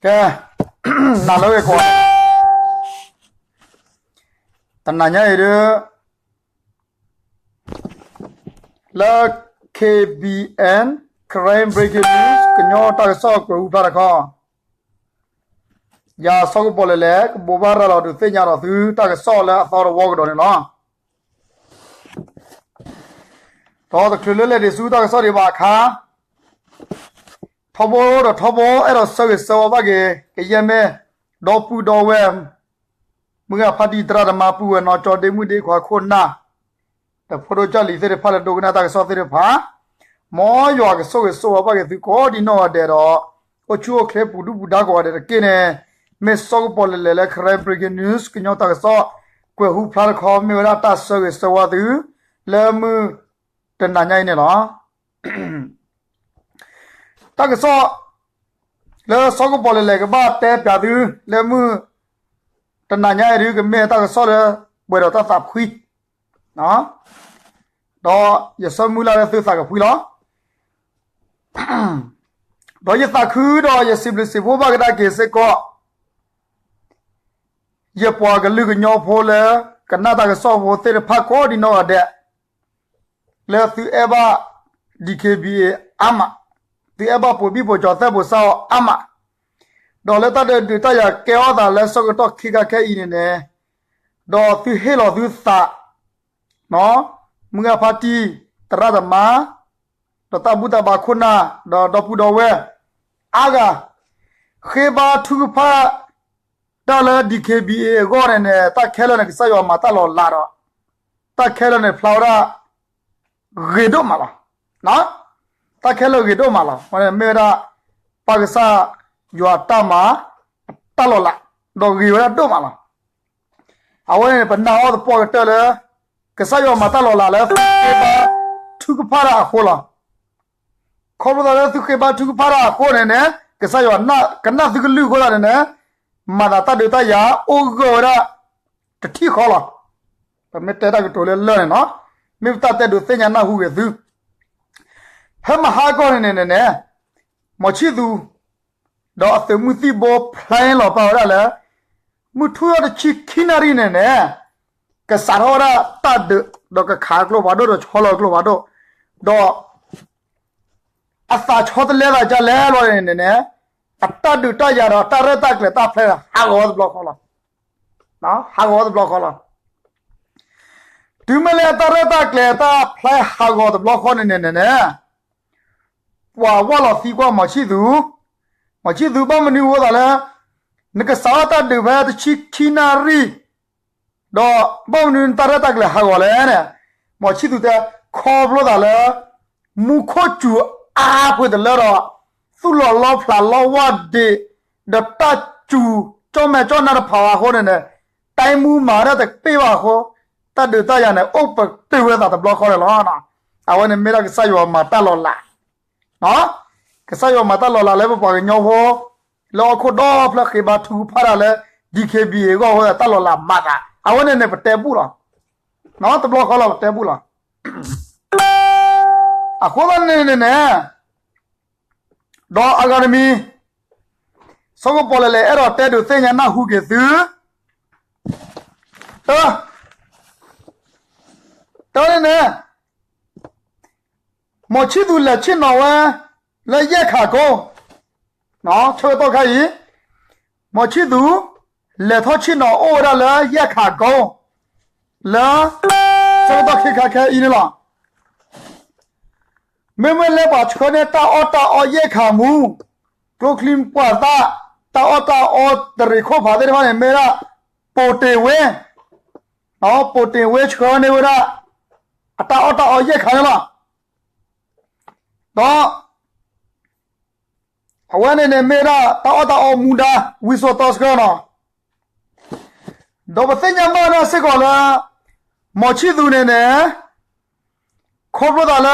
ကဲ, နၤလၢဂ့ၤကွၢ်, တနၤညါအံၤဒုး လၢ K B N Karen Breaking News ကညီတၢ်ကစီၣ်ကွဲးဟူဖျါတခီ, ယၤစီၤကပီၤလဲၣ်လဲၣ် ကဘိးဘၣ်ရၤလီၤဒုးသ့ၣ်ညါဒီးသု တၢ်ကစီၣ်လၢအသီတဝီကဒီးန့ၣ်လီၤ. ဒီးတချုးလၢလဲၤဒံးဆူတၢ်ကစီၣ်ဒံးဘၣ်အခါ, ထီဘိဒီးထီဘိ အဲၣ်ဒိးဆၢဂ့ၤဆၢဝါဘၣ်က့ၤ ကယဲၢ်မ့ၢ် ဒီပုၢ်ဒီဝဲၢ် မုၢ်ဂၢ်ဖါတံၢ် သရၣ်သမါ ပုၢ်ဝဲၢ်နီၢ်ကၠီ ဒ့မုၣ်ဒ့ခွါ ခိၣ်နၢ် ဒီးဖိဒိၣ်ကၢ်လံၤသ့ၣ်တဖၣ်လၢဒိကနၣ်တၢ်ကစီၣ်သ့ၣ်တဖၣ်, မ်ယွၤကဆိၣ်ဂ့ၤဆိၣ်ဝါဘၣ်က့ၤသုကိးဒံနီၢ်ဂၤဒဲးဒီး အိၣ်ဆူၣ်အိၣ်ချ့ပူၤဒူပူၤဒါကိးဂၤဒဲးတက့ၢ်န့ၣ်, မ့ၢ်စီၤကပီၤလဲၣ်လဲၣ်လၢ Karen Breaking News ကညီတၢ်ကစီၣ် ကွဲးဟူဖျါတခီ မ့ၢ်ဝဲဒၣ်တၢ်ဆၢဂ့ၤဆၢဝါသု လၢမုၢ်တနၤညါအံၤန့ၣ်လီၤ. တၢ်ကစီၣ် လၢစီၤကပီၤလဲၣ်လဲၣ်ကဘၣ်တဲပၠးသု လၢမုၢ်တနၤညါအံၤဒုး ကမ့ၢ်တၢ်ကစီၣ်လၢ ပှဲၤဒီးတၢ်သးဖှံ, ဒီးယဆၢမုၢ်လၢ်လၢသုသးကဖှံလီၤ. ဒီးယသးခုဒီးယစံးဘျုးစံးဖှိၣ်ဘၣ်ကဒါက့ၤစ့ၢ်ကီး ယပှၤကလုာ်ကညီဖိလၢ ကနၣ်တၢ်ကစီၣ်ဖိသ့ၣ်တဖၣ်ကိးဒံနီၢ်ဂၤဒဲး လၢသုအဲၣ်ဘၣ် D K B A အါမး, သုအဲၣ်ဘၣ်ပိာ်ဘံၣ်ပိာ်ကၠီၤသဲၣ်ပိာ်စၢအီၤအါမး, ဒီးလၢတၢ်ဒုးတၢ်ယၤကဲထီၣ်သးလၢဆၢကတီၢ်ခဲခါခဲအံၤန့ၣ်န့ၣ်, ဒီးသုဟ့ၣ်လီၤသုသး မုၢ်ဂၢ်ဖါတံၢ် သရၣ်သမါ ဒီးတၢ်ဘူၣ်တၢ်ဘါခိၣ်နၢ် ဒီးဒီပုၢ်ဒီဝဲၢ် အါဂၤ ဃ့ဘါထုကဖၣ်တၢ်လၢ D K B A အဂီၢ်န့ၣ်န့ၣ် တၢ်ခဲလၢာ်န့ၣ် ကစၢ်ယွၤမၤတၢ်လီၤလးဒီး တၢ်ခဲလၢာ်န့ၣ်ဖျါဝဲဒၣ် ဂ့ၤဒိၣ်မးလီၤ. တၢ်ခဲလၢာ်ဂ့ၤဒိၣ်မးလီၤ. မ့ၢ်ဝဲဒၣ် ပၢ်ကစၢ်ယွၤတၢ်မၤ တၢ်လီၤလး ဒီးဂ့ၤဝဲဒၣ်ဒိၣ်မးလီၤ. အဝဲန့ၣ် ပနာ်အီၤသပှၢ်ကတၢၢ်လၢ ကစၢ်ယွၤမၤတၢ်လီၤလးလၢသုဃ့ဘါထုကဖၣ်တၢ်အဃိလီၤ. ခီဖျိလၢသုဃ့ဘါထုကဖၣ်တၢ်အဃိန့ၣ်န့ၣ် ကစၢ်ယွၤကနၣ်သုကလုၢ်အဃိသတးန့ၣ်န့ၣ် မၤသးတၢ်ဒုးတၢ်ယၤအိၣ်ဂၢၢ်ဝဲဒၣ် တထံၣ်ဃီလီၤ. ပမ့ၢ်တဲတၢ်ကတိၤလၢလၢၢ်န့ၣ်နီၤ, မ့ၢ်ပတၢ်တဲဒုးသ့ၣ်ညါနၢ်ဟူဂ့ၤသု, ဖဲမဟါကီၢ်န့ၣ်န့ၣ်န့ၣ်န့ၣ် မီၤဆံၣ်သူ ဒီးအသုးမုၢ်သံၣ်ဘိ plan လီၤပာ်ဝဲဒၣ်လၢ မုၢ်ထူၣ်ထီၣ်တဆံခံနၣ်ရံၣ်န့ၣ်န့ၣ် ကစးထီၣ်ဝဲဒၣ်တၢ်ဒုး ဒီးကခးကျိဖးဒိၣ် ဒီးဆီလီၤကျိဖးဒိၣ်, ဒီး အသးဆီတလဲသးဒ်လဲၣ်လီၤန့ၣ်န့ၣ်, အတၢ်ဒုးတၢ်ယၤဒီးတၢ်ရဲၣ်တၢ်ကျဲၤတၢ် plan ဟးဂီၤဝဲတဘျီဃီလီၤ. ဟးဂီၤဝဲတဘျီဃီလီၤ. တုၤမ့ၢ်လၢတၢ်ရဲၣ်တၢ်ကျဲၤတၢ် plan ဟးဂီၤတဘျီဃီန့ၣ်န့ၣ်န့ၣ်န့ၣ် ပှၤဝၢ်လီၤသံကွၢ်မီၤဆံၣ်သူ, မီၤဆံၣ်သူဘၣ်မနုၤအဃိသးလၢ နကစးထီၣ်တၢ်ဒုးဖဲတဆံခံနၣ်ရံၣ် ဒီးဘၣ်မနုၤနတၢ်ရဲၣ်တၢ်ကျဲၤဟးဂီၤလဲၣ်န့ၣ်, မီၤဆံၣ်သူတဲ ခီဖျိသးလၢ မူခိၣ်စူၤအါပှဲၤတလၢဒီး သူၣ်လီၤလီဖျးလီဝၢ်ဒံး ဒီးတၢ်စူၤကၠီၣ်မဲာ်ကၠီၣ်နါတဖၣ်အဃိန့ၣ်န့ၣ်, တိုင်းမှူးမၤတၢ်တပ့ၢ်ဘၣ်အဃိ, တၢ်ဒုးတၢ်ယၤန့ၣ် အိၣ်ပတုာ်ဝဲသးတဘျီဃီန့ၣ်လီၤ. အဝဲန့ၣ်မ့ၢ်ဒၣ်ကစၢ်ယွၤမၤတၢ်လီၤလး ကစၢ်ယွၤမၤတၢ်လီၤလးလၢပပှၤကညီဖိ လၢဟီၣ်ခိၣ်ဒီဖျၢၣ်ဃ့ဘါထုကဖၣ်တၢ်လၢ D K B A အဂီၢ်အဃိ တၢ်လီၤလးမၤသး အဝဲန့ၣ်န့ၣ် ပတဲဘူၣ်လီၤ. တဘျီဃီလီၤ ပတဲဘူၣ်လီၤ. အဃိသတးန့ၣ်န့ၣ်န့ၣ် ဒီးအဂၤတမံၤ စီၤကပီၤလဲၣ်လဲၣ် အဲၣ်ဒိးတဲဒုးသ့ၣ်ညါနၢ်ဟူက့ၤသု, တၢ, တၢန့ၣ်န့ၣ် မီၤဆံၣ်သူလဲၤဆ့ၣ်နီၤဝဲ လၢယဲၢ်ခးကိ, ဆၢကတီၢ်ခါအံၤ မီၤဆံၣ်သူ လဲၤထီၣ်ဆ့ၣ်နီၤအိၣ်ဝဲဒၣ်လၢယဲၢ်ခးကိ လၢ ဆၢကတီၢ်ခဲခါခဲအံၤန့ၣ်လီၤ. မ့မ့ၢ်လၢပှၤဆှၢန့ၢ်တၢ်အီၣ်တၢ်အီယဲၢ်ခးမူ, ကျိချံမျိာ်သၣ်, တၢ်အီၣ်တၢ်အီတရံးခိၣ်ဖးသ့ၣ်တဖၣ်န့ၣ် မ့ၢ်ဝဲဒၣ် ပိာ်တ့ၢ်ဝ့, ပိာ်တ့ၢ်ဝ့ဆှၢန့ၢ်ဝဲဒၣ် အတၢ်အီၣ်တၢ်အီယဲၢ်ခးန့ၣ်လီၤ. ဒီး အဝဲန့ၣ်န့ၣ်မ့ၢ်ဝဲဒၣ် တၢ်အီၣ်တၢ်အီမူဒါ ဝံစိာ်တီဆှၢနီၤ. ဒီးပသ့ၣ်ညါဘၣ်ဝဲဒၣ်စ့ၢ်ကီးလၢ မီၤဆံၣ်သူန့ၣ်န့ၣ် ခီဖျိသးလၢ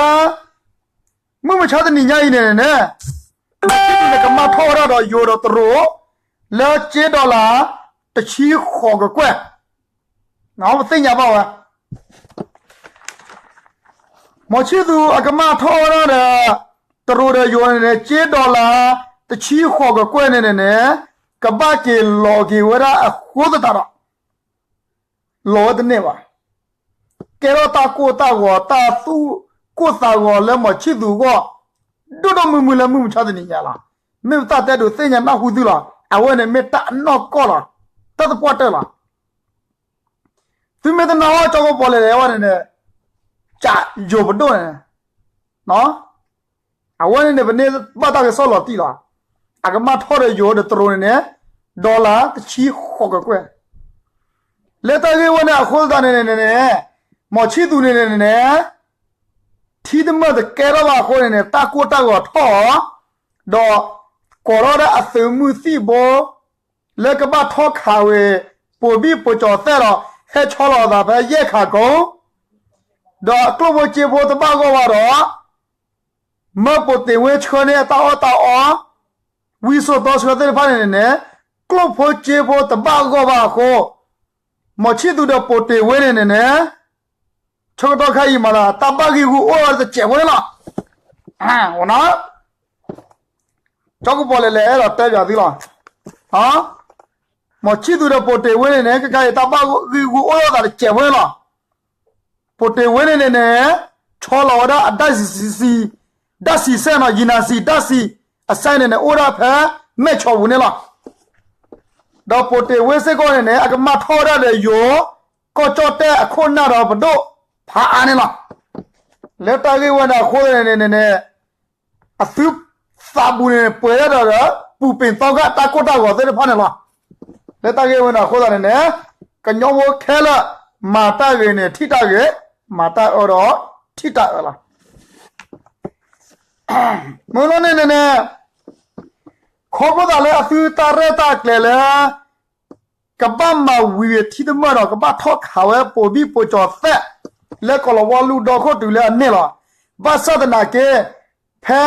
မုၢ်မဆါတနံၤညါအံၤန့ၣ်န့ၣ် မီၤဆံၣ်သူန့ၣ် ကမၣ်ထီၣ်ဝဲဒၣ်ဒီးယိၤဒီးတရူး လၢကၠ့ dollar တဆံဃိးကကွဲၢ်, ပသ့ၣ်ညါဘၣ်ဝဲ မီၤဆံၣ်သူအကမၣ်ထီၣ်ဝဲဒၣ်ဒီး တရူးဒီးယိၤန့ၣ်န့ၣ် ကၠ့ dollar တဆံဃိးကကွဲၢ်န့ၣ်န့ၣ်န့ၣ် ကဘၣ်က့ၤလီၤက့ၤဝဲဒၣ်အဃိသတးဒီး လီၤဝဲတန့ၢ်ဘၣ်. ကဲထီၣ်တၢ်ကိၢ်တၢ်ဂီၤ တၢ်သူၣ်ကိၢ်သးဂီၤလၢမီၤဆံၣ်သူးအဂီၢ် ဒိၣ်ဒိၣ်မုၢ်မုၢ်လၢမုၢ်မဆါတနံၤညါလီၤ. မ့ၢ်ပတၢ်တဲဒုးသ့ၣ်ညါနၢ်ဟူသုလီၤ. အဝဲန့ၣ်မ့ၢ်တၢ်အနီၢ်ကီၢ်လီၤ. တၢ်သပှၢ်တၢၢ်လီၤ. သုမ့ၢ်တနာ်အီၤ ကၠီကပီၤလဲၣ်လဲၣ်ဝဲန့ၣ်န့ၣ် ကးယိၤပဒိၣ်န့ၣ် အဝဲန့ၣ်န့ၣ် ပန့ၢ်ဘၣ်တၢ်ကစီၣ်လီၤတံၢ်လီၤ. အကမၣ်ထီၣ်ဒီးယိၤဒီးတရူးန့ၣ်န့ၣ် dollar တဆံဃိးကကွဲၢ်. လၢတၢ်ဂ့ၢ်ဝဲန့ၣ်အဃိသတးန့ၣ်န့ၣ်န့ၣ် မီၤဆံၣ်သူးန့ၣ်န့ၣ်န့ၣ် ထံတမၢၢ်တကဲထီၣ်ဘၣ်အဃိန့ၣ်န့ၣ် တၢ်ကိၢ်တၢ်ဂီၤထီၣ်အီၤ ဒီးကိးထီၣ်ဒၣ်အသုးမုၢ်သံၣ်ဘိ လၢကဘၣ်ထီၣ်ခးဝဲ ပိာ်ဘံၣ်ပိာ်ကၠီၤသဲၣ်ဒီး ဟဲဆီလီၤအသးဖဲယဲၢ်ခးကိ ဒီးကျိၣ်ဖိစ့ဖိတဘၣ်ဂီၢ်ဘၣ်ဒီး မၢပိာ်တ့ၢ်ဝ့ဆှၢန့ၢ်အတၢ်အီၣ်တၢ်အီ ဝံစိာ်တီဆှၢသ့ၣ်တဖၣ်န့ၣ်န့ၣ်န့ၣ် ကျိၣ်ဖိစ့ဖိတဘၣ်ဂီၢ်ဘၣ်အဃိ မီၤဆံၣ်သူးဒီးပိာ်တ့ၢ်ဝ့န့ၣ်န့ၣ်န့ၣ် ဆၢကတီၢ်ခဲအံၤမးလၢ တၢ်ဘၣ်ဂံာ်ဂူာ်အိၣ်လီၤတစဲးဖိန့ၣ်လီၤ. ကၠီကပီၤလဲၣ်လဲၣ်အဲၣ်ဒိးတဲပၠးသုလီၤ. မီၤဆံၣ်သူးဒီးပိာ်တ့ၢ်ဝ့န့ၣ်န့ၣ် ခဲခါအံၤတၢ်ဘၣ်ဂံာ်ဂူာ်အိၣ်လီၤသးတစဲးဖိန့ၣ်လီၤ. ပိာ်တ့ၢ်ဝ့န့ၣ်န့ၣ်န့ၣ် ဆီလီၤဝဲဒၣ်အဒၣ်စံးစဲၣ်နီၤ ယံၤနၤစံးဒၣ်စံး အစဲန့ၣ်န့ၣ် အိၣ်ဒၣ်ဖဲမဲၢ်ဆီပူၤန့ၣ်လီၤ. ဒီးပိာ်တ့ၢ်ဝ့စ့ၢ်ကီးန့ၣ်န့ၣ် အကမၣ်ထီၣ်ဝဲဒၣ်ဒီးယိၤ ကီၢ်ကၠီၣ်တဲၣ်အခိၣ်နၢ်ဒီးပဒိၣ်ဖးအါန့ၣ်လီၤ. လၢတၢ်ဂ့ၢ်ဝဲန့ၣ်အဃိသတးန့ၣ်န့ၣ် အသုသးပူၤန့ၣ် ပှဲၤဒၣ်ဒီး ပူၤပ့ၣ်သီခါတၢ်ကိၢ်တၢ်ဂီၤသ့ၣ်တဖၣ်န့ၣ်လီၤ. လၢတၢ်ဂ့ၢ်ဝဲန့ၣ်အဃိသတးန့ၣ်န့ၣ် ကညီဖိခဲလၢာ် မၤတၢ်ဂ့ၤန့ၣ် ထံၣ်တၢ်ဂ့ၤ, မၤတၢ်အၢဒီး ထံၣ်တၢ်အၢလီၤ. မ့ၢ်လီၤန့ၣ်န့ၣ်န့ၣ် ခီဖျိသးလၢအသုတၢ်ရဲၣ်တၢ်ကျဲၤလၢ ကဘၣ်မၤဝံၤထံတမၢၢ်ဒီး ကဘၣ်ထီၣ်ခးဝဲပိာ်ဘံၣ်ပိာ်ကၠီၤသဲး လၢကီၢ်လီၤဝါလူၢ်ဒီခိၣ်တုၤလၢအန့ၣ်လီၤ. ဘၣ်ဆၣ်သနာ်က့ ဖဲ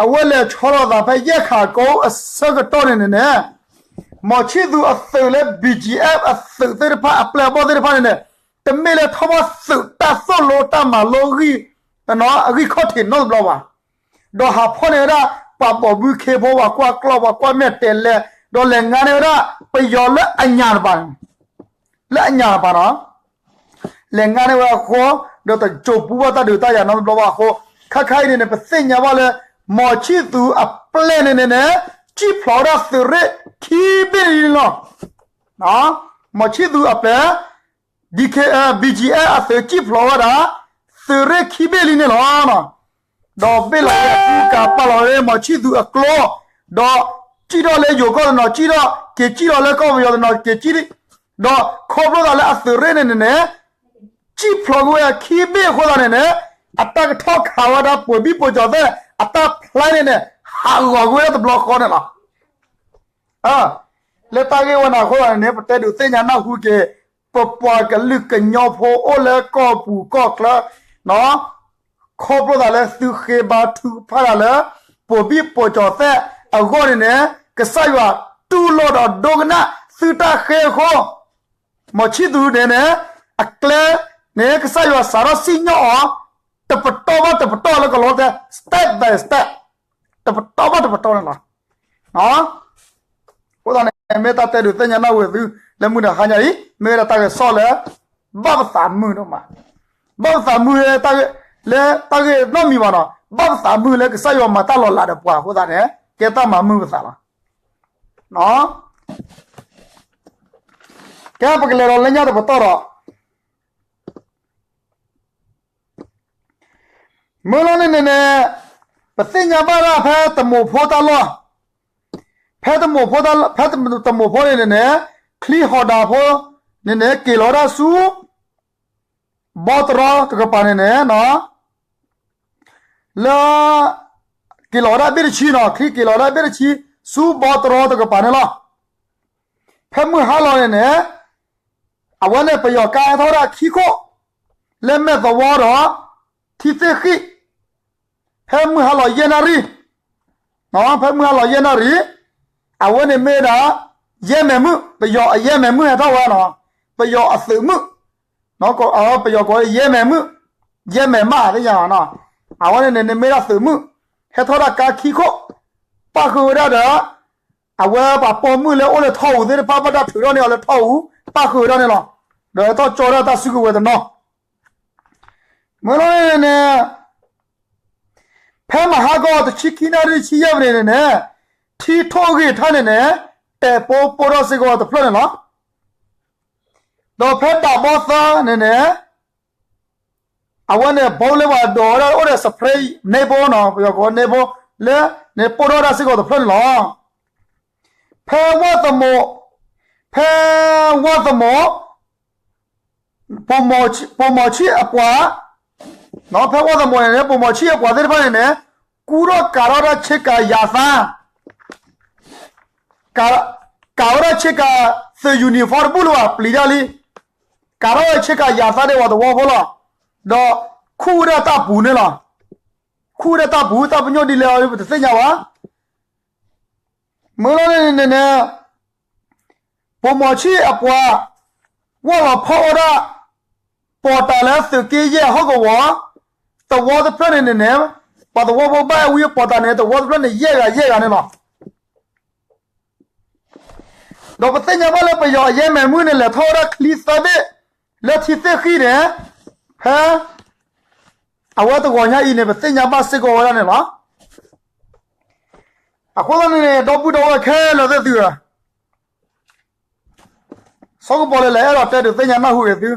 အဝဲလဲၤဆီလီၤသးဖဲယဲၢ်ခးကိအဆၢကတီၢ်န့ၣ်န့ၣ်န့ၣ် မီၤဆံၣ်သူးအသုးလၢ ဘံၣ်ကၠံၣ် အသုးသ့ၣ်တဖၣ် အပျဲၢ်အဘီၣ်သ့ၣ်တဖၣ်န့ၣ်န့ၣ် တမ့ၢ်လၢထီၣ်ဘၣ်သုးတၢ်သိၣ်လိတၢ်မၤလိ အဂံၢ်ခီၣ်ထံးနီတဘျီဘၣ်. ဒီးဟးဖီၣ်န့ၢ်ဝဲဒၣ် ပှၤပိာ်မုၣ်ခ့ဖိ ပှၤကွၢ်ကျီၢ် ပှၤကွၢ်မဲာ်တဲးလဲး ဒီးလဲၤငါန့ၢ်ဝဲဒၣ် ပယီၤလၢအညၣ်တပၤန့ၣ် လၢအညၣ်တပၤနီၤ လဲၤငါန့ၢ်ဝဲအဃိ ဒီးတစိၤပူဘၣ်တၢ်ဒုးတၢ်ယၤနီတဘျီဘၣ်အဃိ ခါခါအံၤန့ၣ်န့ၣ် ပသ့ၣ်ညါဘၣ်လၢ မီၤဆံၣ်သူးအပျဲၢ်န့ၣ်န့ၣ်န့ၣ် စံၣ်ဖျိးဝဲဒၣ်သုးရ့ၣ်ခံဘ့ၣ်လံန့ၣ်လီၤ. မီၤဆံၣ်သူးအပျဲၢ် ဒ်ခ့ ဘံၣ်ကၠံၣ် အသုးစံၣ်ဖျိးဝဲဒၣ် သုးရ့ၣ်ခံဘ့ၣ်လံန့ၣ်လီၤ. ဒီးဘ့ၣ်လီၤဝဲအကူကၤပာ်လီၤဝဲ မီၤဆံၣ်သူးအကျိ ဒီးစံၣ်ထီၣ်လၢယိၤကီၢ်တနီၤ စံၣ်ထီၣ် က့ၤစံၣ်ထီၣ်လၢကီၢ်ပယီၤတနီၤ က့ၤစံၣ် ဒီးခီဖျိသးလၢအသုးရ့ၣ်န့ၣ်န့ၣ်န့ၣ် စံၣ်ဖျိးကွံာ်ဝဲခံဘ့ၣ်အဃိသတးန့ၣ်န့ၣ် အတၢ်ကထီၣ်ခးဝဲဒၣ်ပိာ်ဘံၣ်ပိာ်ကၠီၤသဲး အတၢ်ဖျါန့ၣ်န့ၣ် ဟးဂီၤကွံာ်ဝဲဒၣ်တဘျီဃီန့ၣ်လီၤ. လၢတၢ်ဂ့ၢ်ဝဲန့ၣ်အဃိသတးန့ၣ်န့ၣ် ပတဲဒုးသ့ၣ်ညါနၢ်ဟူက့ၤ ပပှၤကလုာ်ကညီဖိအိၣ်လၢကီၢ်ပူၤကီၢ်ချၢ ခီဖျိသးလၢသုဃ့ဘါထုကဖၣ်တၢ်လၢ ပိာ်ဘံၣ်ပိာ်ကၠီၤသဲးအဂီၢ်န့ၣ်န့ၣ် ကစၢ်ယွၤတူၢ်လိာ်ဒီးဒိကနၣ်သုတၢ်ဃ့အဃိ မီၤဆံၣ်သူးန့ၣ်န့ၣ် အကျဲန့ၣ် ကစၢ်ယွၤစးထီၣ်စံၣ်ညီၣ်အီၤ တပတီၢ်ဘၣ်တပတီၢ်လၢကလီၤတဲ step by step တပတီၢ်ဘၣ်တပတီၢ်န့ၣ်လီၤ. အဃိသတးန့ၣ် မ့ၢ်တၢ်တဲဒုးသ့ၣ်ညါနၢ်ဟူသု လၢမုၢ်တဟါညါအံၤ မ့ၢ်ဝဲဒၣ်တၢ်ဂဲၤဆီၣ်လၢ ဘၣ်ပသးမုာ်ဒိၣ်မး, ဘၣ်ပသးမုာ်လၢ လၢတၢ်ဂ့ၢ်နီတမံၤဘၣ်နီၤ, ဘၣ်ပသးမုာ်လၢကစၢ်ယွၤမၤတၢ်လီၤလးဒီးပှၤအဃိသတးန့ၣ် ကဲတၢ်မၤမုာ်ပသးလီၤ. ကဲပကလဲၤဒီးလၢညါတပတီၢ်ဒီး မ့ၢ်လီၤန့ၣ်န့ၣ်န့ၣ် ပသ့ၣ်ညါဘၣ်ဒၣ်ဖဲတမိၢ်ဖိတၢ်လီၢ်, ဖဲတမိၢ်ဖိတၢ်လီၢ် ဖဲတမိၢ်ဖိန့ၣ်န့ၣ်န့ၣ် ချံဟီၣ်ဒၣ်ဖိန့ၣ်န့ၣ် က့ၤလီၤဝဲဒၣ်ဆူ ဘီတရီတကပၤန့ၣ်န့ၣ် လၢ က့ၤလီၤဝဲဒၣ်ဘ့ၣ်တဆံနီၤ, ချံက့ၤလီၤဝဲဒၣ်ဘ့ၣ်တဆံ ဆူဘီတရီတကပၤန့ၣ်လီၤ. ဖဲမုၢ်ဟါလီၤန့ၣ်န့ၣ် အဝဲန့ၣ်ပယီၤကါဟဲထီၣ်ဝဲဒၣ်ခံခိၣ် လၢမဲၢ်သဝီဒီး ထံသ့ၣ်ဃံၣ် ဖဲမုၢ်ဟါလီၤယဲၢ်နၣ်ရံၣ်, ဖဲမုၢ်ဟါလီၤယဲၢ်နၣ်ရံၣ်, အဝဲန့ၣ်မ့ၢ်ဝဲဒၣ် ယဲၢ်မဲာ်မုၣ်, ပယီၤအယဲၢ်မဲာ်မုၣ်ဟဲထီၣ်ဝဲနီၤ, ပယီၤအသုးမုၣ်, ပယီၤကိးယဲၢ်မဲာ်မုၣ်, ယဲၢ်မဲာ်မးသ့ၣ်ညါနီၤ, အဝဲန့ၣ်န့ၣ် န့ၣ်မ့ၢ်ဒၣ်သုးမုၣ်, ဟဲထီၣ်ဒၣ်ကါခံခိၣ်, ပၣ်ဃုာ်ဝဲဒၣ်ဒီး အဝဲပှၤပိာ်မုၣ်လၢအိၣ်လၢထီၣ်အူသ့ၣ်တဖၣ် ဘၣ်တၢ်ထုးထီၣ်န့ၢ်အီၤလၢထီၣ်အူ ပၣ်ဃုာ်ဝဲဒၣ်န့ၣ်လီၤ. ဒီးဟဲထီၣ်ကၠီဒၣ်တၢ်စုကဝဲၤတနီၤ မ့ၢ်လီၤန့ၣ်န့ၣ် ဖဲမဟါဂီၤတဆံခံနၣ်ရံၣ်တဆံယဲၢ်မံးနံးန့ၣ်န့ၣ် ထံထိၣ်ဂ့ၢ်ထါန့ၣ်န့ၣ် တဲာ်ပိပိၢ်ထီၣ်စ့ၢ်ကီးတဖျၢၣ်န့ၣ်လီၤ. ဒီးဖဲတၢ်ဘီသၢန့ၣ်န့ၣ် အဝဲန့ၣ် ဘိလၢပှၤဒိးဝဲဒၣ်အိၣ်ဒီး spray န့ၣ်ဘိနီၤ ပယီၤကိးန့ၣ်ဘိ လၢန့ၣ်ပိၢ်ထီၣ်ဝဲဒၣ်စ့ၢ်ကီးတဖျၢၣ်န့ၣ်လီၤ. ဖဲဝၣ်သမီး ဖဲဝၣ်သမီး ပိာ်မီၤဆံၣ်အပှၤ ဖဲဝၣ်သမီးန့ၣ်န့ၣ် ပိာ်မီၤဆံၣ်အပှၤသ့ၣ်တဖၣ်န့ၣ်န့ၣ် ကူထီၣ်ကးထီၣ်ဒၣ်ဆ့ကၤယၤသါ ကးဝဲဒၣ်ဆ့ကၤ သုး uniform တဘူၣ်လၢၤဘၣ် ပျံၤတၢ်လံ. ကးထီၣ်ဝဲဆ့ကၤယၤသါဒၣ်ပှၤသဝီဖိလီၤ. ဒီးခူၣ်ဝဲဒၣ်တၢ်ပူၤန့ၣ်လီၤ. ခူၣ်ဝဲဒၣ်တၢ်ပူၤ တၢ်ပညိၣ်ဒ်လဲၣ်အီၤ ပတသ့ၣ်ညါဘၣ်. မ့ၢ်လီၤန့ၣ်န့ၣ်န့ၣ် ပိာ်မီၤဆံၣ်အပှၤ ဝၢ်လီၤဖီၣ်ဝဲဒၣ် ပီးတၢ်လၢသုးက့ယဲၢ်ဟီၣ်ကဝီၤ သဝီတဖျၢၣ်န့ၣ်န့ၣ်န့ၣ် ပှၤသဝီဖိဘၣ်ဝံပီးတၢ်န့ၣ် သဝီတဖျၢၣ်န့ၣ် ယဲၢ်ဂၤယဲၢ်ဂၤန့ၣ်လီၤ. ဒီးပသ့ၣ်ညါဘၣ်လၢပယီၤအယဲၢ်မဲာ်မုၢ်န့ၣ် လဲၤထီၣ်ဝဲဒၣ်ချံသၢဘ့ၣ် လၢထံသ့ၣ်ဃံန့ၣ် ဖဲ အဝဲတဂီၤညါအံၤန့ၣ် ပသ့ၣ်ညါဘၣ်စ့ၢ်ကီးဝဲဒၣ်န့ၣ်လီၤ. အဃိသတးန့ၣ်န့ၣ် ဒီပုၢ်ဒီဝဲၢ်ခဲလၢာ်သ့ၣ်သုဧၢ, စီၤကပီၤလဲၣ်လဲၣ် အဲၣ်ဒိးတဲဒုးသ့ၣ်ညါနၢ်ဟူဂ့ၤသု,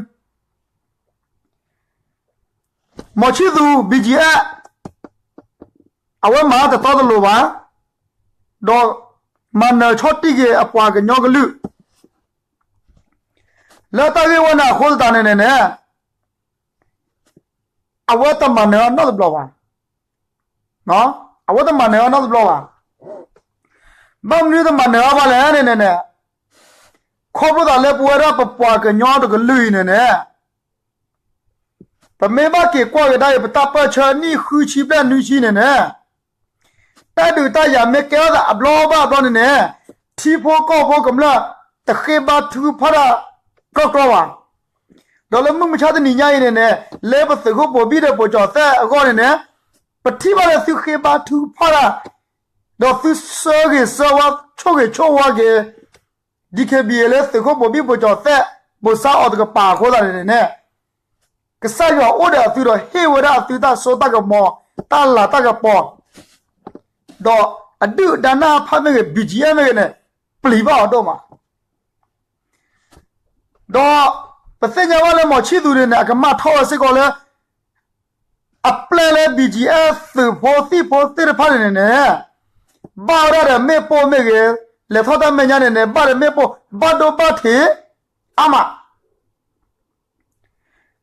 မီၤဆံၣ်သူ ဘံၣ်ကၠံၣ်အဲၣ် အဝဲမၤတတီတလိၤဘၣ်, ဒီးမၤနၢၤဆီၣ်တံၢ်က့ၤအပှၤကညီကလုာ် လၢတၢ်ဂ့ၢ်ဝဲန့ၣ်အဃိသတးန့ၣ်န့ၣ်န့ၣ် အဝဲတမၤနၢၤအီၤနီတဘျီဘၣ်. အဝဲတမၤနၢၤအီၤနီတဘျီဘၣ်. ဘၣ်မနုၤတမၤနၢၤအီၤဘၣ်လဲၣ်န့ၣ်န့ၣ်န့ၣ်, ခီဖျိသးလၢပဝဲဒၣ်ပပှၤကညီတကလုာ်အံၤန့ၣ်န့ၣ် ပမ့ၢ်ဘၣ်က့ၤကွၢ်ကဒါအံၤ ပတၢ်ပၢၢ်ဆၢနံၣ်ဃုဆံဘျဲၣ်နွံဆံန့ၣ်န့ၣ် တၢ်ဒုးတၢ်ယၤမ့ၢ်ကဲထီၣ်သးအဘျီဘၣ်အဘျီန့ၣ်န့ၣ် ထံဖိကီၢ်ဖိကမျၢၢ် တဃ့ဘါထုကဖၣ်တၢ် ကြီကြီဘၣ်. ဒီးလၢမုၢ်မဆါတနံၤညါအံၤန့ၣ်န့ၣ် လၢပသုးခိၣ်ဘိၤဘံၣ်ဒီးပိာ်ကၠီၤသဲၣ်အဂီၢ်န့ၣ်န့ၣ် ပထံၣ်ဘၣ်လၢသုဃ့ဘါထုကဖၣ်တၢ် ဒီးသုဆၢဂ့ၤဆၢဝါဆိၣ်ဂ့ၤဆိၣ်ဝါက့ၤ DKBA လၢသုးခိၣ်ဘိၤဘံၣ်ပိာ်ကၠီၤသဲၣ် ဘိၣ်စၢ်အီၤတကပၤအဃိသတးန့ၣ်န့ၣ် ကစၢ်ယွၤအိၣ်ဒီးအသုဒီးဟ့ၣ်ဝဲဒၣ်အသုတၢ်စိတၢ်ကမီၤ တၢ်လၤတၢ်ကပီၤ ဒီးအဒုၣ်အဒါနၢ်ဖးမ့ၢ်ဂ့ၤ BGF မ့ၢ်ဂ့ၤန့ၣ် ပျံၤဘၣ်အီၤဒိၣ်မး. ဒီးပသ့ၣ်ညါဘၣ်လၢမီၤဆံၣ်သူန့ၣ်န့ၣ် အကမၣ်ထီၣ်ဝဲစ့ၢ်ကီးလၢ အပျဲၢ်လၢ BGF သုးဖိသံၣ်ဖိသ့ၣ်တဖၣ်န့ၣ်န့ၣ်န့ၣ် ဘၣ်ဝဲဒၣ်ဒီးမ့ၣ်ပိၢ်မ့ၢ်ဂ့ၤ, လဲၤထီၣ်တၢ်မဲာ်ညါန့ၣ်န့ၣ် ဘၣ်ဒီးမ့ၣ်ပိၢ် ဘၣ်ဒိဘၣ်ထံးအါမး.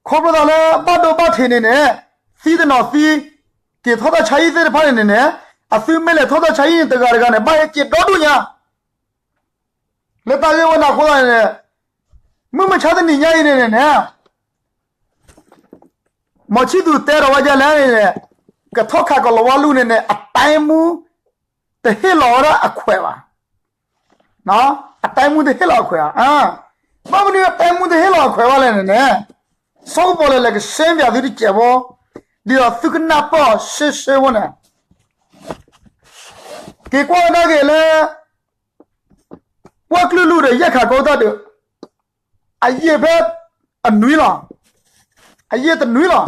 ခီဖျိသးလၢဘၣ်ဒိဘၣ်ထံးန့ၣ်န့ၣ် သံတနီၤသံ, က့ၤထီၣ်တၢ်ဆါဟံၣ်သ့ၣ်တဖၣ်န့ၣ်န့ၣ်န့ၣ် အသုမ့ၢ်လဲၤထီၣ်တၢ်ဆါဟံၣ်န့ၣ် တဂၤတဂၤန့ၣ် ဘၣ်ဟဲက့ၤဒီဒူၣ်ညါ လၢတၢ်ဂ့ၢ်ဝဲန့ၣ်အဃိသတးန့ၣ် မုၢ်မဆါတနံၤညါအံၤန့ၣ်န့ၣ်န့ၣ် မီၤဆံၣ်သူတဲဒီးဝဲဒ်လဲၣ်န့ၣ်န့ၣ် ကထီၣ်ခးကီၤလၤဝါလူၢ်န့ၣ်န့ၣ် အတိုင်းမှူး တဟ့ၣ်လီၤဝဲဒၣ်အခွဲးဘၣ်. အတိုင်းမှူး တဟ့ၣ်လီၤအခွဲးဘၣ်. ဘၣ်မနုၤအတိုင်းမှူး တဟ့ၣ်လီၤအခွဲးဘၣ်လဲၣ်န့ၣ်န့ၣ် စီၤကပီၤလဲၣ်လဲၣ် ကရှင်းပြသုတစဲးဖိ ဒ်သိးသုကနၢ်ပၢၢ်အီၤရှဲရှဲဖိန့ၣ် က့ၤကွၢ်ကဒါက့ၤလၢ ဝၣ်ကျုၢ်လူၢ်ဒီးယဲၢ်ခးကိတၢ်ဒုး အယံာ်ဖဲအနွံလီၤ. အယံာ်တနွံလီၤ.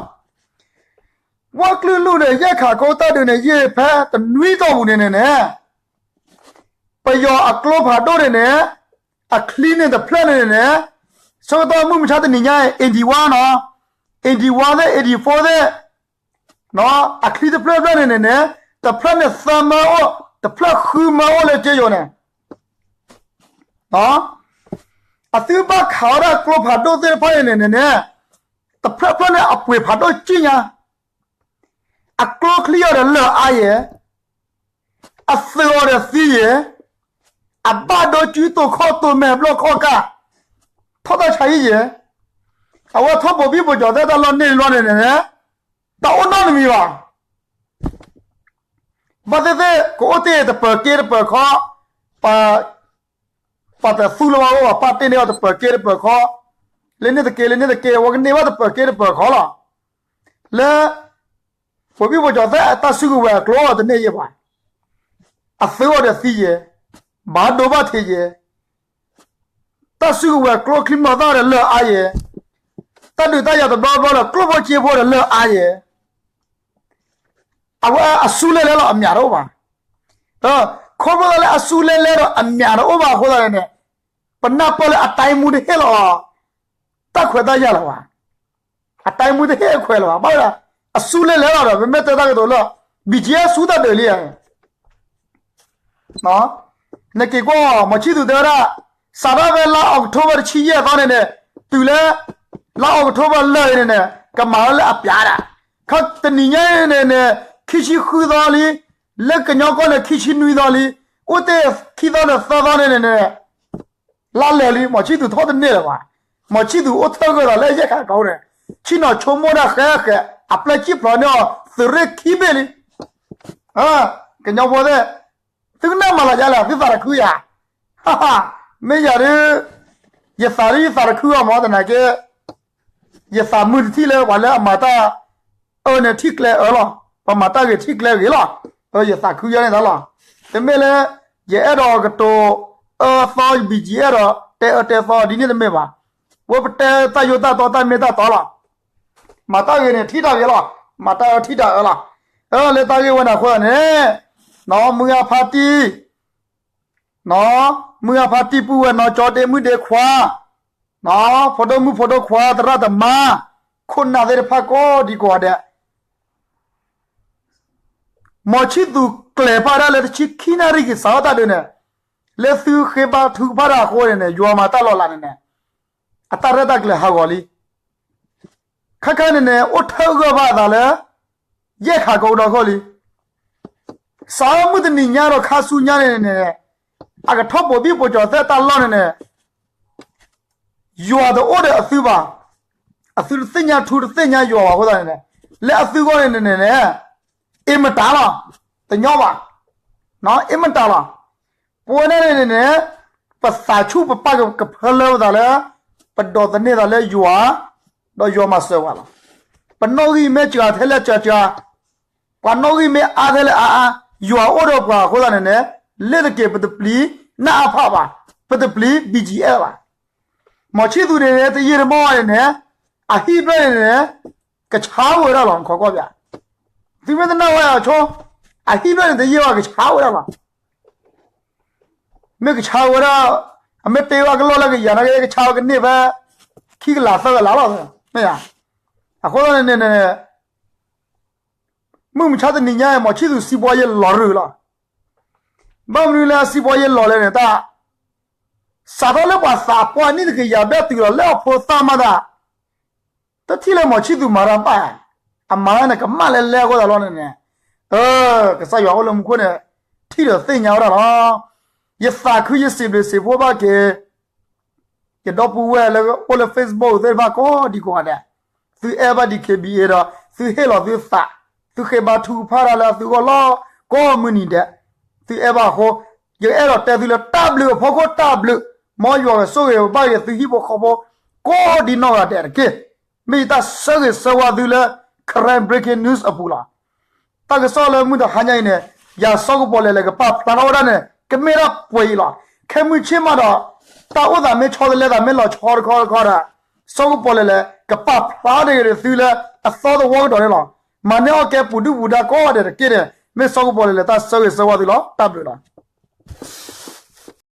ဝၣ်ကျုၢ်လူၢ်ဒီးယဲၢ်ခးကိတၢ်ဒုးန့ၣ် ယံာ်ဖဲတနွံတီၢ်ပူၤန့ၣ်န့ၣ်န့ၣ် ပယီၤအကျိဖးဒိၣ်န့ၣ်န့ၣ် အချံန့ၣ်တဖျၢၣ်န့ၣ်န့ၣ်န့ၣ် ဆၢကတီၢ်မုၢ်မဆါတနံၤညါ eighty one နီၤ eighty one သ့ၣ် eighty four သ့ၣ် အချံတဖျၢၣ်တဖျၢၣ်န့ၣ်န့ၣ်န့ၣ် တဖျၢၣ်န့ၣ်သၢမၢအိၣ် တဖျၢၣ်ဃုမၢအိၣ်လၢက့ယိၤန့ၣ် အသုဘၣ်ခးဝဲဒၣ်ကျိဖးဒိၣ်သ့ၣ်တဖၣ်န့ၣ်န့ၣ်န့ၣ် တဖျၢၣ်ဖျၢၣ်န့ၣ် အပှ့ၤဖးဒိၣ်ကံၣ်ညါ အကျိချံအီၤဒီးလၢာ်အါယဲၢ် အသုးအီၤဒီးသံယဲၢ် အဘၣ်ဒိကၠူတိာ်ခီၣ်တိာ်မဲာ်ဘျီၣ်ခီၣ်ကၢ် ထီၣ်တၢ်ဆါဟံၣ်ယဲၢ် အဝဲထီၣ်ဘိးဘံၣ်ဘိးကၠီၤသဲတၢ်လီၢ်န့ၢ်လီၤန့ၣ်န့ၣ် တၢ်အိၣ်နီတမံၤဘၣ်. ဘၣ်သ့ၣ်သ့ၣ် ကအိၣ်တ့ၢ်တပၢၤက့တပၢၤခီ, ပှၤတသူလၢၤဘၣ်အိၣ်ဘၣ် ပၣ်တ့ၢ်န့ၢ်အီၤတပၢၤက့တပၢၤခီ, လၢန့ၣ်တက့ လၢန့ၣ်တက့ အဝဲကန့ၢ်ဘၣ်တပၢၤက့တပၢၤခီလီၤ. လၢ ဘိးဘံၣ်ဘိးကၠီၤသဲအတၢ်စုကဝဲၤအကျိတန့ၢ်ယဲၢ်ဘၣ်. အသုအိၣ်ဒီးသံယဲ, ဘၣ်ဒိဘၣ်ထံးယဲ, တၢ်စုကဝဲၤကျိချံမျိာ်သၣ်ဒီးလၢအါယဲ, တၢ်ဒုးတၢ်ယၤတဘျီဘျီဒီးကျိဖိစ့ဖိဒီးလၢအါယဲ, အဝဲအစူၢ်လဲၢ်လဲၢ်လီၤ အမျးတအိၣ်ဘၣ်. ဒီးခီဖျိလၢအစူၢ်လဲၢ်လဲၢ်ဒီးအမျးတအိၣ်ဘၣ်အဃိသတးန့ၣ်န့ၣ်, ပနၢ်ပၢၢ်လၢအတၢ်မူတဟ့ၣ်လီၤ တၢ်ခွဲးတၢ်ယာ်လၢၤဘၣ်. အတၢ်မူတဟ့ၣ်အခွဲးလၢၤဘၣ်. ဘၣ်ဝဲဒၣ် အစူၢ်လဲၢ်လဲၢ်လီၤဒီး ပမ့ၢ်တဲတၢ်ကတိၤလၢ ဘံၣ်ကၠံအၣ် စူၢ်တၢ်ဒုးလံဧါ. နက့ၤကွၢ် မီၤဆံၣ်သူးတဲဝဲဒၣ် စးထီၣ်ဖဲလါအီးကထိဘၢၣ်တဆံယဲၢ်သီန့ၣ်န့ၣ်, တုၤလၢ လါအီးကထိဘၢၣ်လၢာ်အံၤန့ၣ်န့ၣ် ကမၤဝဲလၢအပျးဒၣ်. ခါတနံၤညါအံၤန့ၣ်န့ၣ် ခံဆံဃုသီလံ, လၢကညီကီၢ်န့ၣ် ခံဆံနွံသီလံ, အိၣ်တ့ၢ်ခံသီန့ၣ်သၢသီန့ၣ်န့ၣ်န့ၣ် လါလၢာ်လံ, မီၤဆံၣ်သူးထီၣ်တန့ၢ်လၢၤဘၣ်. မီၤဆံၣ်သူးအိၣ်ထၢၣ်ဂၢၢ်သးလၢယဲၢ်ခးကီးန့ၣ်, ဆ့ၣ်နီၤဆိကမိၣ်ဒၣ်ဃဲဃဲ, အပျဲၢ်စံၣ်ဖျိးန့ၢ်အီၤ သုးရ့ၣ်ခံဘ့ၣ်လံ. ကညီဖိသ့ၣ်, သုကနၣ်မၤလီၤယါလဲၣ်, သုသးတခုယၤ. မ့ၢ်ယၤဒုး, ယသးဒုးယသးတခုအီၤမ့ၢ်သနာ်က့ ယသးမုာ်တထံၣ်လၢပှၤလၢအမၤတၢ်အၢန့ၣ်ထံၣ်ကျဲအၢလီၤ, ပှၤမၤတၢ်ဂ့ၤထံၣ်ကျဲဂ့ၤလီၤ. ယသးခုယဲန့ၣ်သးလီၤ. တမ့ၢ်လၢ ယအဲၣ်ဒိးကတိၤအၢသီ ဘံၣ်ကၠံအၣ် ဒီး တဲအၢတဲသီဒ်န့ၣ်တမ့ၢ်ဘၣ်. ဝဲပတဲတၢ်ယိၤတၢ်တီတၢ်မ့ၢ်တၢ်တီလီၤ. မၤတၢ်ဂ့ၤန့ၣ်ထံၣ်တၢ်ဂ့ၤလီၤ, မၤတၢ်အၢထံၣ်တၢ်အၢလီၤ. လၢတၢ်ဂ့ၢ်ဝဲန့ၣ်အဃိသတးန့ၣ်, မုၢ်ဂၤဖါတံၢ် မုၢ်ဂၤဖါတံၢ် ပုၢ်ဝဲၢ်နီၢ်ကၠီ ဒ့မုၣ်ဒ့ခွါ, ဖိဒိၣ်မုၣ်ဖိဒိၣ်ခွါ သရၣ်သမါ, ခိၣ်နၢ်သ့ၣ်တဖၣ်ကိးဒံကိးဂၤဒဲး, မီၤဆံၣ်သူးကျဲၤပာ်ဒၣ်လၢတဆံခံနၣ်ရံၣ်က့ၤ စးထီၣ်တၢ်ဒုးန့ၣ်, လၢသုဃ့ဘါထုကဖၣ်တၢ်အဃိန့ၣ်န့ၣ် ယွၤမၤတၢ်လီၤလးန့ၣ်န့ၣ်, အတၢ်ရဲၣ်တၢ်ကျဲၤဟးဂီၤလံ. ခါခါန့ၣ်န့ၣ် အိၣ်ထၢၣ်ဂၢၢ်ဘၣ်အသးလၢ ယဲၢ်ခးကီးဒီးဃီလံ. စးထီၣ်မုၢ်တနံၤညါဒီးခါဆူညါန့ၣ်န့ၣ်, အကထီၣ်ပိာ်ဘံၣ်ပိာ်ကၠီၤသဲတၢ်လီၢ်န့ၣ်န့ၣ်, ယွၤတအိၣ်ဒီးအသုဘၣ်. အသုတသ့ၣ်ညါထူတသ့ၣ်ညါယွၤဘၣ်အဃိသတးန့ၣ်န့ၣ်, လၢအသုဂီၢ်န့ၣ်န့ၣ်န့ၣ်, အ့မတၤလီၤ, တညီဘၣ်, အ့မတၤလီၤ. ပဝဲဒၣ်န့ၣ်န့ၣ်န့ၣ်, ပသးဆူၣ်ပပာ်ကဖၢလၢပသးလၢ, ပဒိးသန့ၤသးလၢယွၤ, ဒီးယွၤမၤစၢၤပှၤလီၤ. ပနီၣ်ဂံၢ်မ့ၢ်စှၤထဲလဲၣ်စှၤစှၤ, ပှၤနီၣ်ဂံၢ်မ့ၢ်အါထဲလဲၣ်အါအါ, ယွၤအိၣ်ဒီးပှၤအဃိသတးန့ၣ်န့ၣ်, လ့ၢ်တက့ၤပတပျံၤနၢ်အါဖးဘၣ်, ပတပျံၤ ဘံၣ်ကၠံအၣ် ဘၣ်. မီၤဆံၣ်သူးန့ၣ်န့ၣ် တယံာ်တမီၢ်ဘၣ်န့ၣ်န့ၣ်, အဟံၣ်ဖျၢၣ်န့ၣ်န့ၣ်, ကဆါဝဲဒၣ်လီၤ နခီကီၢ်ပၠး, သုမ့ၢ်တနာ်ဝဲအဆိ, အဟံၣ်ဖျၢၣ်န့ၣ်တယံာ်ဘၣ် ကဆါဝဲဒၣ်လီၤ. မ့ၢ်ကဆါဝဲဒၣ်, အမ့ၢ်တ့ဝဲကလီၢ်လၢကယၤနာ်က့ ကဆါဝဲကန့ၢ်ဖဲ ခံကလးသၢကလးလီၤ. မ့ၢ်ဧါ, အဃိသတးန့ၣ်န့ၣ်, မုၢ်မဆါတနံၤညါအံၤ မီၤဆံၣ်သူးစံးဘှီယဲၢ်လီၤရူၤလီၤ. ဘၣ်မနုၤလၢအစံးဘှီယဲၢ်လီၤလဲၣ်န့ၣ် တၢ် စးထီၣ်လၢပှၤသးပှၢ်နံၣ်တကယၤဘျဲၣ်တုၤလီၤလၢအဖိသၣ်မးတၢ်, တထံၣ်လၢမီၤဆံၣ်သူးမၤတၢ်ဘၣ်, အမၤတၢ်န့ၣ် ကမၣ်လဲၤလဲၤအဃိသတးလီၤန့ၣ်န့ၣ်, ကစၢ်ယွၤအိၣ်လၢမူခိၣ်န့ၣ် ထံၣ်ဒီးသ့ၣ်ညါဝဲဒၣ်လီၤ. ယသးခုယစံးဘျုးစံးဖှိၣ်ဘၣ်က့ၤ ယဒီပုၢ်ဝဲၢ်လၢအိၣ်လၢ Facebook သ့ၣ်တဖၣ်ကိးဒံကိးဂၤဒဲး, သုအဲၣ်ဘၣ် ဒီး DKBA ဒီး သုဟ့ၣ်လီၤသုသး, သုဃ့ဘါထုကဖၣ်တၢ်လၢအသုဂီၢ်လီၤ, ကိးမုၢ်နံၤဒဲး, သုအဲၣ်ဘၣ်အဃိ, ယအဲၣ်ဒိးတဲသုလၢတၢ်ဘျုးအဖီခိၣ်တၢ်ဘျုး, မ်ယွၤကဆိၣ်ဂ့ၤဘၣ်က့ၤသုဟံၣ်ဖိဃီဖိ, ကိးဒံနီၢ်ဂၤဒဲးတက့ၢ်. မ့ၢ်ယတၢ်ဆၢဂ့ၤဆၢဝါသုလၢ Karen Breaking News အပူၤလီၤ. တၢ်ကစီၣ်လၢမုၢ်တဟါညါအံၤန့ၣ်, ယၤစီၤကပီၤလဲၣ်လဲၣ်ကပာ်ဖျါထီၣ်ဝဲဒၣ်န့ၣ် ကမ့ၢ်ဒၣ်ပှဲၤအံၤလီၤ. ခဲမုၢ်ဆ့ၣ်မးဒီး, တၢ်အိၣ်သးမ့ၢ်ဆီတလဲသးမ့ၢ်လီၤဆီတခီတခီဒီး, စီၤကပီၤလဲၣ်လဲၣ် ကပာ်ဖျါတဂ့ၤဒီးသုလၢအသီသဝီကဒီးန့ၣ်လီၤ. မၤန့ၢ်အီၣ်ကဲပူၤဒုၣ်ပူၤဒါကိးဂၤဒဲးတက့ၢ်န့ၣ်, မ့ၢ်စီၤကပီၤလဲၣ်လဲၣ်တၢ်ဆၢဂ့ၤဆၢဝါသုလီၤ. တၢ်ဘျုးလီၤ.